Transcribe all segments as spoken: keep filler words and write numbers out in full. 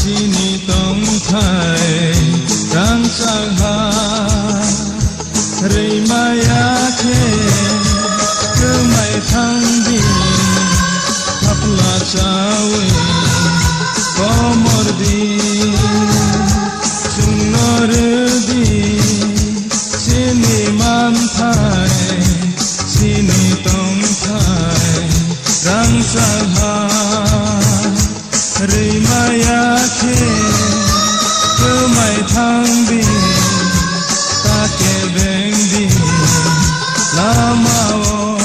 Chini tongthai rangchak ha, rwi maya khe kwmai thang di, thapla chawi komor di, chwngno rw di, chini manthai, chini tongthai rangchak ha. Rwi maya khe kwmai thang di, ta kebeng di lama-o.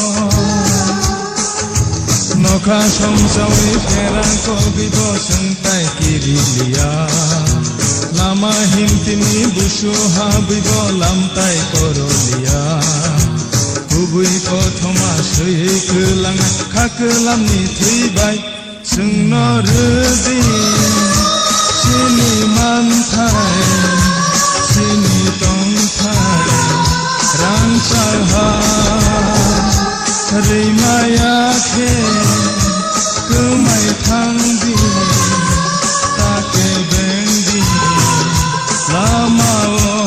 Nokha songchawi pherang kogwi bo chwng tai kiri liya. Lama himtini busu habwi bo lam tai koro liya. Kubui kothoma swi kwlang kha kwlamni thwi bai. Chwngno rwdi chini manthai, chini tongthai, rangchak ha, rwi maya khe kwmai thang di, ta kebeng di lama-o.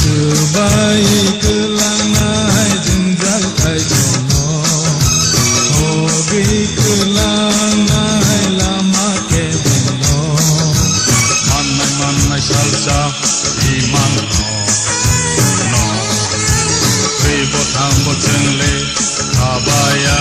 Swbai kwlangnai jwngjal kaitorno, hogwi kwlangnai lama kebenno, mannai mannai salsa imang no, twibo thango chwngle khabaya.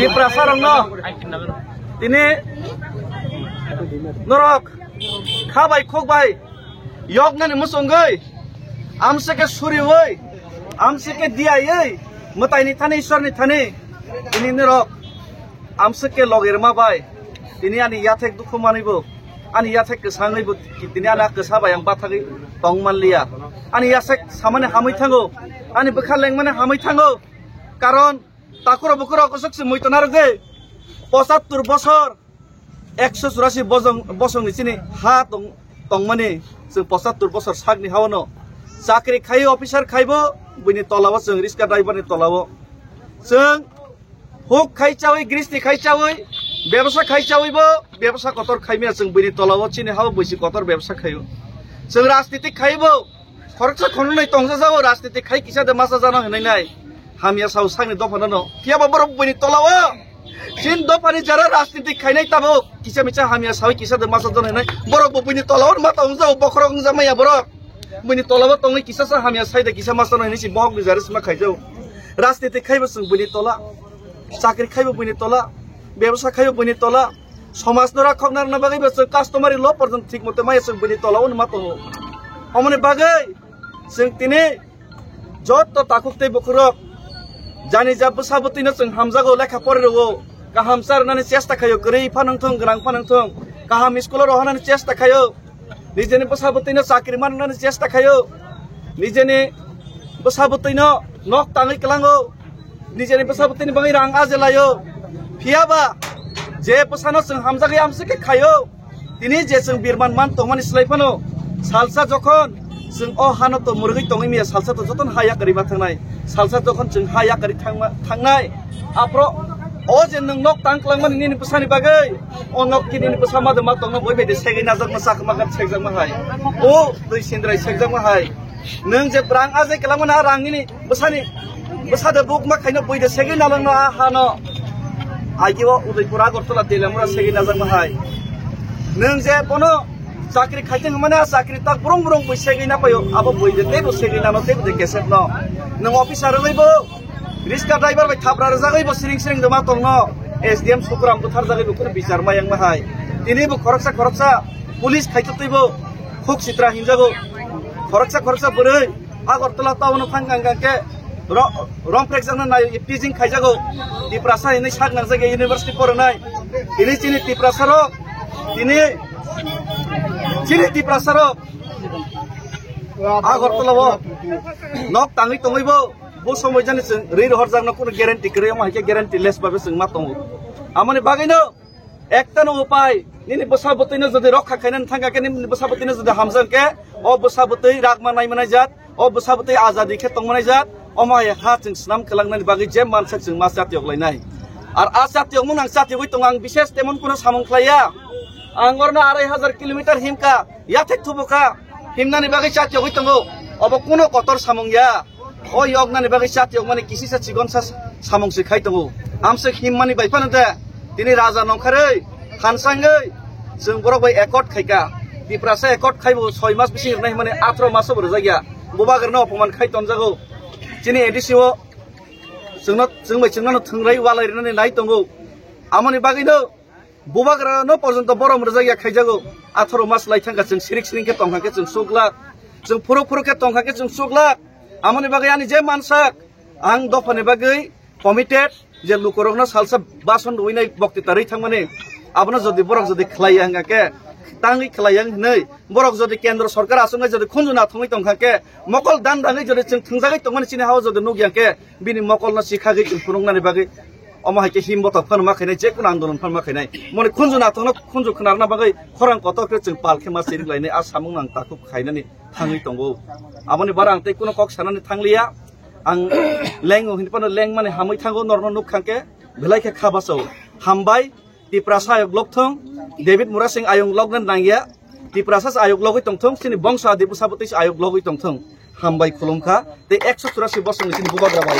Tiprasa rokno tini norok kha bai khok bai yoknani mwswngwi, amsike suriwi, amsike diyaiwi, mwtaini thani, Ishwarni thani, tini norok amsike logi rwma bai, tini ani yathek dukhu manwibo, ani yathek kwsangwibo, tini ani kwsa bai ang bathagwi tong manliya. Ani yathek samani hamwi thango, ani bwkha lengmani hamwi thango, karon takhurok bukhurok kwchwk se muitu narwk de, pochattor bosor, ekso churasi bosong, bosongni chini ha tong, tongmani chwng pochattor bosor sakni hawano chakri khai, officer khaibo, buini tolao chwng riska driver ni tolao chwng huk khai chawi, gristi khai chawi, bebsa khai chawi bo, bebsa kotor khaimya chwng buini tolao chini hao buisi kotor bebsa khaio. Chwng rajniti khaibo, khoroksa khoroknwi tongjajago, rajniti khai kisa de masa jana hinwi nai. Hamya sao sakni dopha no no. Phiya ba borok buini tolao. Chin dophani jara rajniti khainai tabuk. Kisa misa hamya sao kisa de masa jana hinwi. Borok bo buini tolao ma tongjago, bokhorok wngja maya borok. Buini tolao tongwi kisa sa hamya sai de kisa masa no hinwi si bohok ni jara sima khaijao. Rajniti khaibo chwng buini tola. Chakri khaibo buini tola. Bebsa khaibo buini tola. Somaj no rakhok narwkna bagwi bo chwng customary law porjon thik mote maya chwng buini tolao ma tongo. Omoni bagwi chwng tini jotto takhuk tei bukhurok jani ja bwsa bwtwi no chwng hamjago, lekha pori rwo, kaham cha rwnani chesta khaio, kwrwi pha nangthung, gwnang pha nangthung, kaham school o rohanani chesta khaio, nijeni bwsa bwtwi no chakri ma rwnani chesta khaio, nijeni bwsa bwtwi no nok tangwi kwlango, nijeni bwsa bwtwini bagwi rang aje laio. Phiya ba je bwsano chwng hamjagwi amswk khe khaio, tini je chwng birman man tongmani slai phano salsa jokhon chwng o hano to mwrwgwi tongwi miya, salsa to jotono ha yakarwi ma thangnai. Salsa jokhon chwng ha yakarwi thangma, thangnai, aphro O je nwng nok tang kwlangmani nini bwsani bagwi, o nok kini ni bwsa ma de ma tongno boi bai de segwi najakma, sakma kat sekjakma hai. O twi sindrai sekjakma hai. Nwng je brang a je kwlangmani a rang nini bwsani, bwsa de buk ma khaino boi de segwi nalangno a hano. Agi o Udaipur Agartala Telamura segwi najakma hai. Nwng je bono chakri khaiteng hwnmani a chakri tak brung brung boi segwi na paio, abo boi de teibo segwi nano teibo de keset no. Nwng officer rwgwi bo Riska driver bai thapra rwjagwi bo siring siring doma tongno S D M Sukuram butharjagwi bo kheno bichar mayang ma hai. Tini bo khoroksa khoroksa police khaitotwi bo khuk sitra hinjago. Khoroksa khoroksa bwrwi Agartala town o thang kang kang khe ro-, rom prekjakna nai teasing khaijago. Tiprasa hinwi sak nangjak ya university porinai. Tini chini Tiprasa rok, tini chini Tiprasa rok Agartala o nok tangwi tongwi bo Bo somoi jani chwng ri rohorjakno kuno guarantee kwrwi, omo hai khe guarantee less babe chwng ma tongo. Amoni bagwino ektano upai, nini bwsa bwtwino jodi rokha khainani thangkha khe, nini bwsa bwtwino jodi hamjak khe, o bwsa bwtwi ragma naimanai jat, o bwsa bwtwi azadi khe tongmanai jat, omo hai ha chwng swnam kwlangnani bagwi je mansak chwng ma chatiyok lainai. Ar a chatiyokmung ang chatiyogwi tongo, ang bises temon kuno samung khlaiya. Ang orno arai hajar kilometer himkha, yathek thubukha, himnani bagwi chatiyogwi tongo, obo kuno kotor samung ya. O yoknani bagwi chatiyokmani kisisa chikonsa samung se khai tongo. Amswk himmani bai phano de tini raja nongkharwi, thansangwi chwng borok bai accord khaikha. Tiprasa accord khaibo soi mas bising rwnai hwnmani atharo maso bo rwjakya. Bubagrano opoman khai tonjago. Chini A D C o chwngno, chwng bai chwngno thwngrai walai rwnani nai tongo. Amoni bagwino Bubagra no porjonto borom rwjak ya khaijago. Atharo mas lai thangkha chwng sirik siring khe tongkha khe chwng suklak. Chwng phuruk phuruk khe tongkha khe chwng suklak. Amoni bagwi ani je mansak, ang dophani bagwi committed je lukurokno salsa bason rwinai bokti tarwi thangmani. Abono jodi borok jodi khlai ya hwnkha khe, tangwi khlai ya hwnwi borok jodi kendro sorkar aswk jodi khunju nathongwi tongkha khe, mokol dan dangwi jodi chwng thwngjagwi tongmani chini hao jodi nuk ya khe, bini mokolno sikhagwi chwng phunuknani bagwi Omo hai khe him bothok phano ma khainai, je kuno andolon phano ma khainai. Moni khunju nathokno khunju khwnarna bagwi khorang kotor khe chwng pal khe ma sirik lainai, a samung nang takhuk khainani thangwi tongo. Aboni bara ang tei kuno kok sanani thangliya. Ang lengo hini phano lengmani hamwi thango, norno nuk khang khe belai khe kha baso. Hambai, Tiprasa ayok lok thung, David Murasing ayok lokna nangya. Tiprasa se ayok logwi tongthung, chini bongso adi bwsa bwtwi se ayok logwi tongthung. Hambai khulumkha, tei ekso churasi bosongni chini bubagra bai.